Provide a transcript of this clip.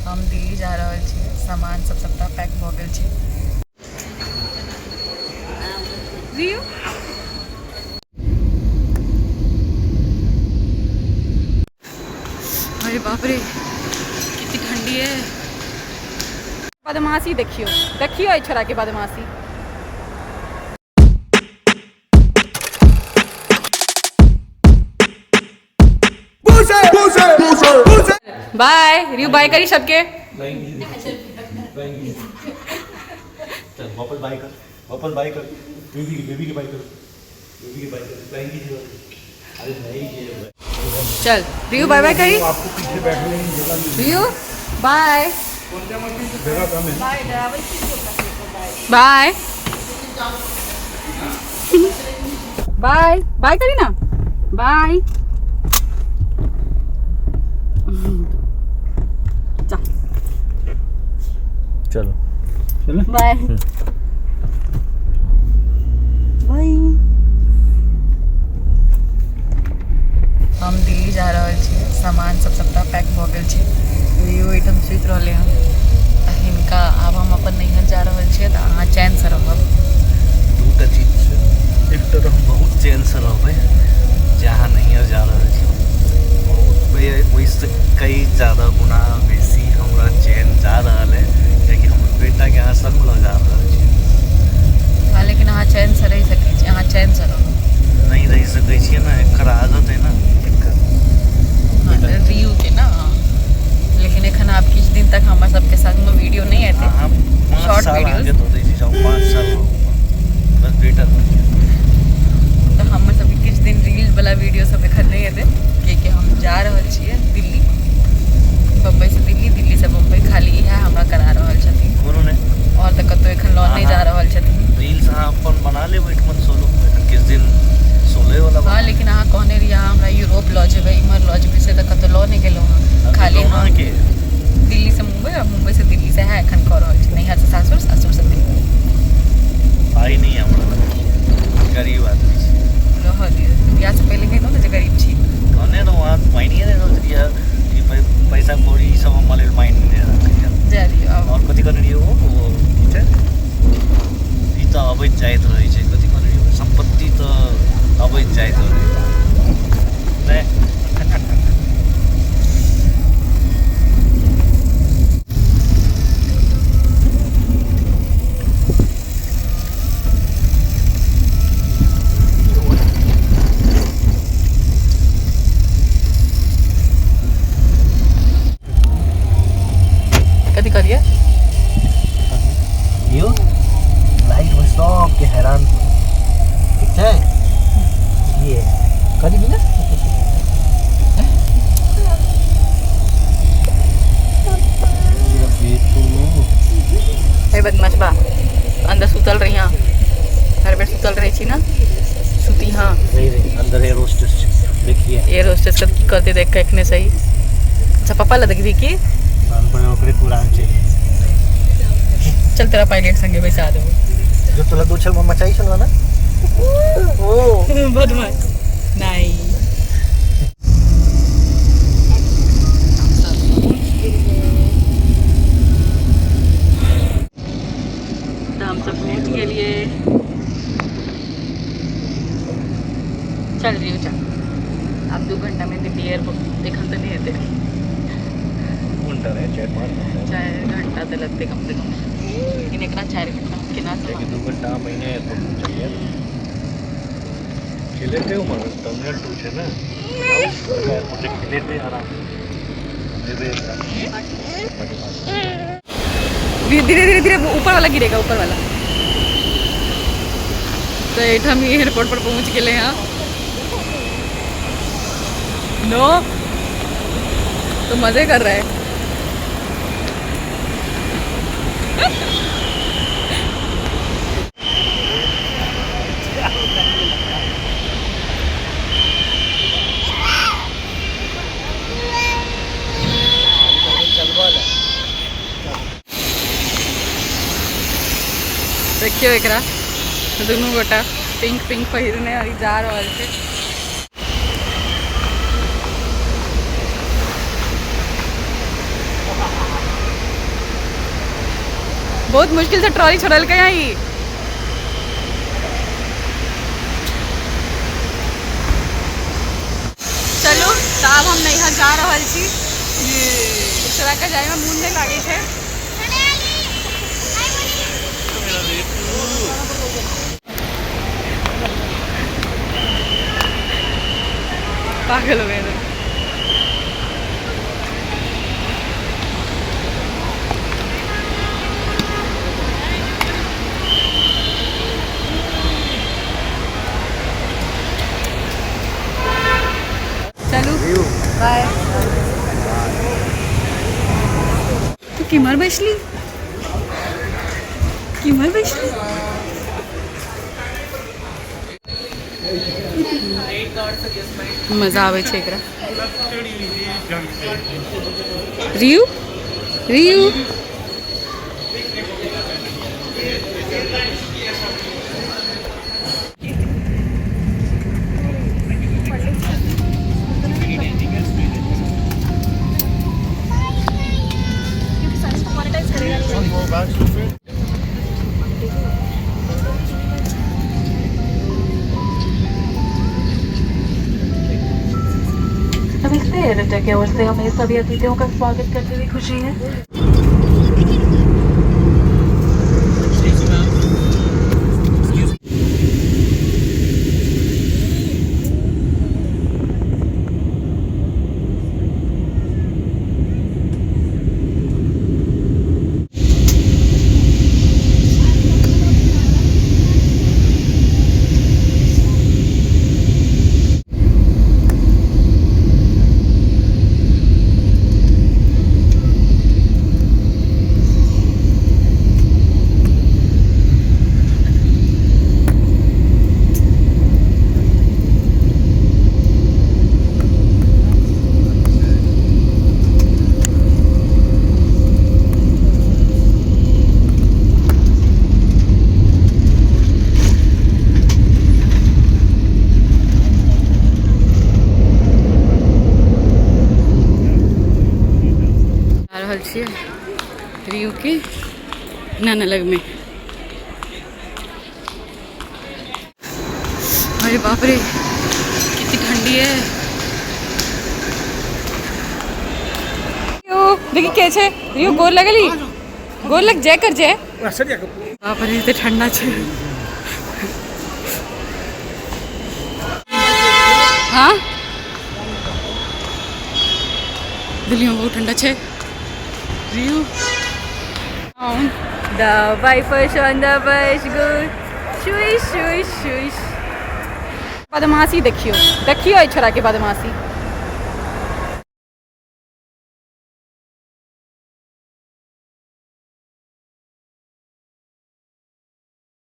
हम दिल्ली जा रहल छी, सामान सब सबटा पैक भऽ गेल छै। रियू अरे बाप रे, कितनी ठंडी है। बदमाशी देखियो, देखियो एहि छोरा के बदमाशी। बाय रियू, बाय करी सबके। चल वापस बाय कर, वापस बाय कर। बेबी के, बेबी के बाय कर, बेबी के बाय कर। फ्लाइंग की। अरे नहीं, ये चल रियू, बाय बाय करी। आपको पीछे बैठने की जगह नहीं। रियू बाय। जगह कम है। बाय बाय बाय करी ना, बाय। चल। चलो। बाय बाय। हम दिल्ली जा रहल छी, सामान सब सबटा पैक भऽ गेल छै। रियो एहिठाम सुति रहलै हन। तऽ हिनका आब हम अपन नैहर जा रहल छियै, तऽ अहाँ चैनसँ रहब। दूटा चीज छै। एकटा तऽ हम बहुत चैनसँ रहबै जे अहाँ नैहर जा रहल छी। ओहिसँ कई ज्यादा गुना बेसी हमरा चैन जा रहल है, कियाकि हमर बेटाके अहाँ संग लऽ जा रहल छी। हाँ, लेकिन अहाँ चैनसँ रहि सकै छी, अहाँ चैनसँ रहू। नहि रहि सकै छियै ने, एकर आदत है ने एकर। हाँ, रियू के ना। लेकिन एखन आब किछु दिन तक हमर सबके संगमे वीडियो नहि एतै। अहाँ 5 Short साल videos. आगे दऽ दै छी, जाउ, 5 साल रहू, बस बेटा दऽ दिअ। तऽ हमर सबके किछु दिन रील वाला वीडियो सब एखन नहि एतै, कियाकि हम जा रहल छियै दिल्ली। बम्बई से दिल्ली, दिल्ली से बम्बई, खाली इएह हमरा करा रहल छथिन। कोनो नहि। आओर तऽ कतहु एखन लऽ नहि जा रहल छथिन। रील्स अहाँ अपन बना लेब एहिठमन सोलो। एखन किछु दिन सोले वाला। हाँ, लेकिन अहाँ कहने रहियै अहाँ हमरा यूरोप लऽ जेबै, इम्हर लऽ जेबै, से तऽ कतहु लऽ नहि गेलहुँ हँ। खाली हम के दिल्ली से मुम्बई और मुम्बई से दिल्ली से है एखन कऽ रहल छी। नैहर से सासुर, सासुर से दिल्ली। पाइ नहि है हमरा लग, गरीब आदमी छी। रहऽ दियौ, बियाह से पहिले कहितहुँ ने जे गरीब छी। कहने रहूँ, अहाँ मानिए नहि रहल छलियै। ई पैसा कौड़ी ई सब हमरा लेल माइन नहि रखैए। जाय दियौ आब। आओर कथी कहने रहियै? ओ की छै, ई तऽ अबैत जाइत रहै छै। कथी कहने रहियै? सम्पत्ति तऽ अबैत जाइत रहै छै नहि। कथी कहलियै? यौ, लाइट में सबके हैरान कर। ठीक छै, ये करी भी ना। हे बदमाश बा, अंदर सुतल रही। हाँ, हर बेर सुतल रहै छी ना, सुती। हाँ। नहीं नहीं, अंदर एयर होस्टेस देखिए। एयर होस्टेस के की करते देख के एखने सही। अच्छा, पापा ला देखबी की? नानपन में ओकरे कुरान चाहिए। चल, तेरा पायलट संगे बैसा देबो। जो तोला दो छल मचाई छल ना ओ। बदमाश नहीं। तऽ हमसब पहुँच गेलियै। चल रियू, चल। आब 2 घंटा में दिल्ली एयरपोर्ट। एखन तऽ नहि हेतै। घंटा रहे, 4-5 घंटा। 4 घंटा तऽ लगतै कम से कम, लेकिन एकरा 4 घंटा हम केना लेकिन सम्हारबै? 2 घंटा पहिने एयरपोर्ट पहुँचलियै। खेलेते उमर टर्मिनल 2 छै ने, एयरपोर्ट से खेलेते आराम से एकरा के पास। धीरे धीरे धीरे, ऊपर वाला गिरेगा, ऊपर वाला। तो एहिठाम एयरपोर्ट पर पहुंच गेले हैं। नो तो मजे कर रहे हैं। देखियौ एकरा, दुनू गोटा पिंक पिंक पहिरने और ई जा रहल छै। बहुत मुश्किल से ट्रॉली छोड़लकै हँ ई। चलू तऽ आब हम नैहर जा रहल छी। छोड़ा के जायमे मोन नहि लागै छै। पागल हो गए। चलू बाय। तू केम्हर बैसली? केम्हर बैसली? मजा आबै छै एकरा। रियू रियू नमस्ते, एयर इंडिया की ओर से हमें सभी अतिथियों का स्वागत करते हुए खुशी है। आ रहल छियै रियू के नाना लगमे। अरे बाप रे, कितनी ठंडी है। रियू देखी के छै। रियू गोर लगली, गोर लग जय कर जय। बाप रे, एते ठंडा छै। हाँ, दिल्ली में बहुत ठंडा छै। रियू The wipers on the bus go swish swish swish। बदमाशी देखियो, देखियो एहि छोड़ा के बदमाशी।